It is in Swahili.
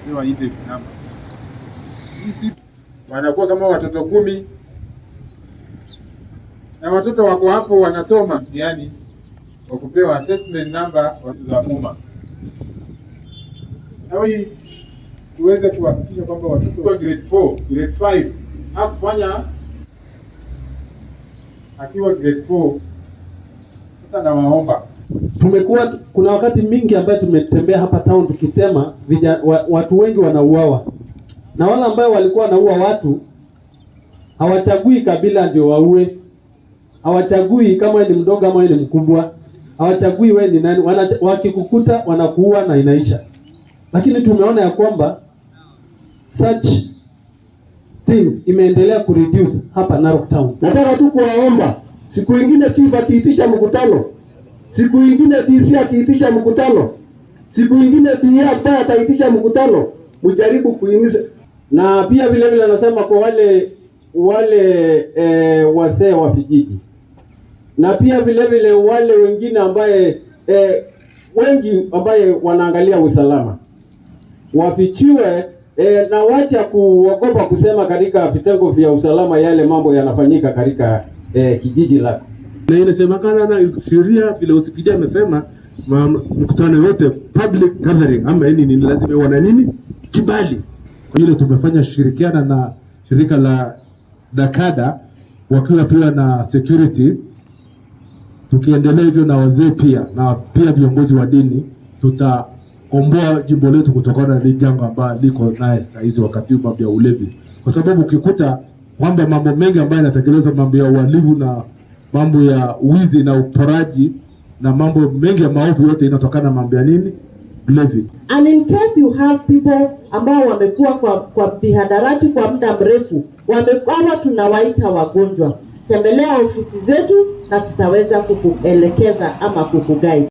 Anapewa index number. Hii wanakuwa kama watoto 10 na watoto wako hapo wanasoma mtihani wa kupewa assessment number za umma. Na hii tuweze kuhakikisha kwamba watoto wa grade 4, grade 5 hakufanya akiwa grade 4. Sasa nawaomba. Tumekuwa kuna wakati mingi ambayo tumetembea hapa town tukisema watu wengi wanauawa, na wale ambao walikuwa wanaua watu hawachagui kabila ndio waue, hawachagui kama wewe ni mdogo ama wewe ni mkubwa, hawachagui wewe ni nani, wakikukuta wanakuua na inaisha. Lakini tumeona ya kwamba such things imeendelea kureduce hapa Narok town. Nataka tu kuwaomba, siku ingine chief akiitisha mkutano, siku ingine DC akiitisha mkutano, siku ingine DA ambaye ataitisha mkutano, mjaribu kuhimiza. Na pia vile vile anasema kwa wale wazee wa vijiji na pia vile vile wale wengine ambaye wengi ambaye wanaangalia usalama wafichiwe na wacha kuogopa kusema katika vitengo vya usalama yale mambo yanafanyika katika kijiji lako. Na inasemekana na sheria vile OCPD amesema mkutano yote public gathering ama nini ni lazima wana nini kibali. Kwa ile tumefanya shirikiana na shirika la NACADA wakiwa pia na security, tukiendelea hivyo na wazee pia na pia viongozi wa dini, tutakomboa jimbo letu kutokana na hili janga ambalo liko naye saa hizi wakati mambo ya ulevi, kwa sababu ukikuta kwamba mambo mengi ambayo yanatekelezwa, mambo ya uhalifu na mambo ya wizi na uporaji na mambo mengi ya maovu, yote inatokana na mambo ya nini? Ulevi. And in case you have people ambao wamekuwa kwa mihadarati kwa muda mrefu, wamekuwa tunawaita wagonjwa, tembelea ofisi zetu na tutaweza kukuelekeza ama kukuguide.